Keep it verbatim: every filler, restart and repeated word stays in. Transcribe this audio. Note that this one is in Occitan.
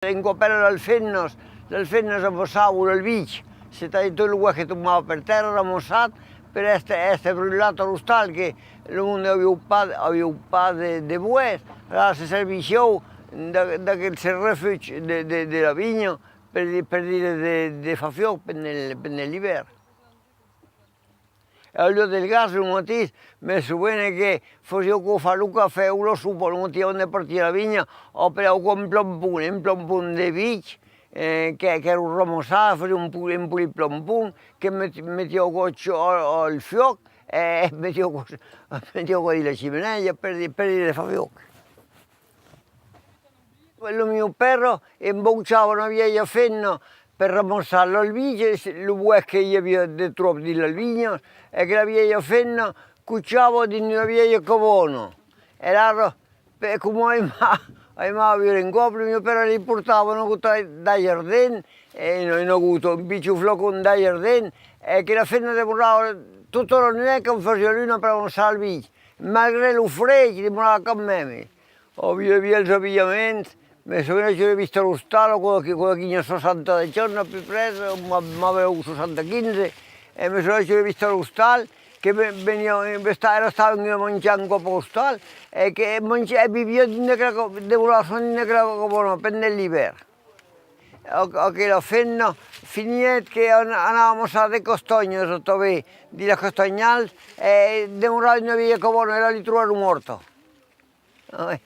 Un còp èra las femnas, las femnas amassavan l'albic, c'est-à-dire tot lo boès que tombava per tèrra, ramassat, per èster, èster brutlat a l'ostal, que lo monde aviá pas, aviá pas de, de boès. Alara se servissián d'a-, d'aquel refugi de, de, de la vinha per, per dire de, de far fuòc pendent, pendent l'ivèrn. E al luòc del gas, lo matin, me sovene que fasián aquò, far lo cafè o la sopa lo matin avant de partir a la vinha, apelavan aquò un planpon, un planpon de bic, eh, que, qu'èra ramassat, fasián un po-, un polit planpon, que met-, metián aquò al, al fuòc, e metián aquò, metián aquò dins la chimenèia per, per dire de far fuòc. Lo miu père embauchava una vièlha femna per ramassar l'albic, e lo boès que i aviá de tròp dins las vinhas, e que la vièlha femna cochava dins una vièlha cabana. E alara, per, coma aimava, aimava viure en còp, lo miu père li portava una gota d'aiga ardent, e una, una gota, un pichon flacon d'aiga ardent, e que la femna demorava tota la nuèch quand fasiá luna per ramassar l'albic, malgré lo freg, demorava quand mème. Aviá de vièlhs abilhaments, me sovene, aviái vist a l'ostal, aquò d'aquí, aquò d'aquí n'i a soixante-dix ans, à peu près, m'a-, m'aviá soixante-quinze, e me sovene, aviái vist a l'ostal, que ve-, veniá, esta-, èra estat vengut manjar un còp a l'ostal, e que mangiá, e viviá dins de, demorava dins de cabana pendent l'ivèrn. Aqu-, aquela femna finièt que an-, anava amassar de castanhas, tanben, dins las castanhalas, e demorava dins una vièlha cabana, e la li trobèron mòrta. Ah ouais.